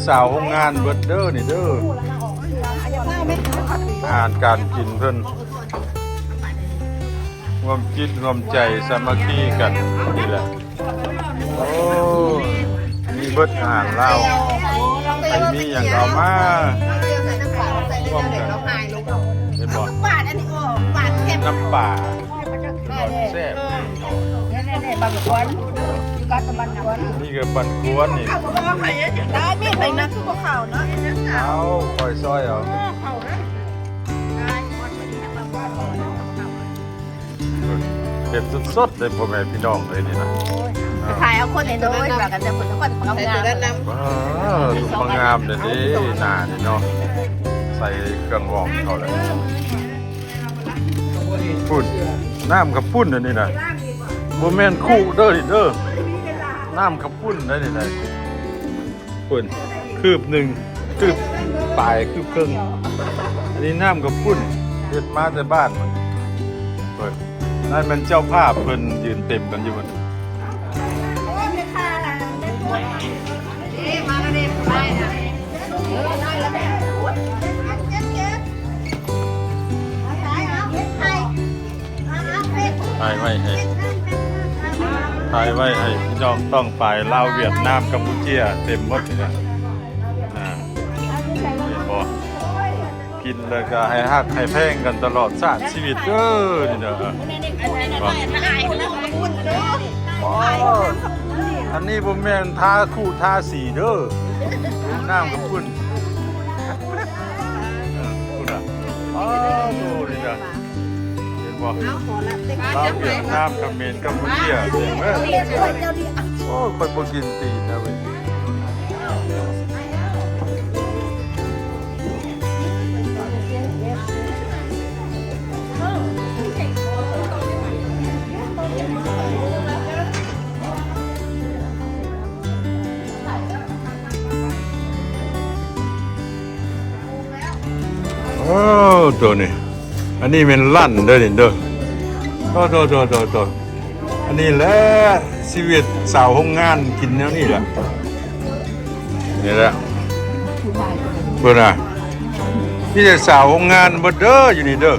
ສາວໂຮງງານເບິດເດີນີ້ເດີ ອາຫານການກິນເພິ່ນ ຮ່ວມຈິດຮ່ວມໃຈສາມັກຄີກັນນີ້ແຫຼະ. ໂອ້ ມີເບິດອາຫານລາວ ໃຜມີຫຍັງເອົາມາຮ່ວມກັນ ເຫັນບໍ່? ນ້ຳປາ ແຊບ ນີ້ກໍບັນກວນນີ້ ເອົາ ຂ້ອຍຊອຍເອົາ ເຮັດສົດໆເລີຍ ພໍ່ແມ່ພີ່ນ້ອງເອີຍນີ້ນະ ຂາຍເອົາຄົນໃນໂຕ ວ່າກັນແຕ່ຄົນນະຄອນເຂົາງາມ ເອີ ລູກງາມເດ້ ໜ້ານີ້ເນາະ ໃສ່ເຄື່ອງຫອມເຂົາແລ້ວ ພຸ້ນ ນ້ຳກະປຸ້ນອັນນີ້ນະ ບໍ່ແມ່ນຄຸເດີນີ້ເດີ ນ້ຳກະປຸ້ນໄດ໋ນີ້ນະ ພຸ້ນ ຄືບໜຶ່ງ ຄືບປາຍ ຄືບເຄິ່ງ ອັນນີ້ນ້ຳກະປຸ້ນ ເຮັດມາແຕ່ບ້ານພຸ້ນ ນັ້ນແມ່ນເຈົ້າພາບເພິ່ນຢືນເຕັມກັນຢູ່ພຸ້ນ. ຖ່າຍໄວ້ໃຫ້ ຖ່າຍໄວ້ໃຫ້ພີ່ນ້ອງປ້ອງປາຍ ລາວ ຫວຽດນາມ ກຳປູເຈຍ ເຕັມໝົດນີ້ນະ ອ່າ ເຫັນບໍ່? ກິນແລ້ວກໍໃຫ້ຮັກໃຫ້ແພງກັນຕະຫຼອດຊາດຊີວິດເດີ ນີ້ເດີ ອັນນີ້ບໍ່ແມ່ນທາຄຸທາສີເດີ ນ້ຳກະປຸ້ນ ເອີ ພຸ້ນນະ ອ້າວ ໂຕນີ້ນະ ເຫັນບໍ່? ລາວ ຫວຽດນາມ ຂະເໝນ ກຳປູເຈຍ ເຫັນເດີ ໂອ້ຍ ຂ້ອຍບໍ່ກິນຕີນນະເວີຍ. ໂອ້ ໂຕນີ້ ອັນນີ້ແມ່ນລັນເດີນີ້ເດີ ໂຕໆໆໆ ອັນນີ້ແຫຼະຊີວິດຊາວໂຮງງານ ກິນແນວນີ້ແຫຼະ ນີ້ແຫຼະ ເບິ່ງນະ ມີແຕ່ຊາວໂຮງງານເບິດເດີຢູ່ນີ້ເດີ.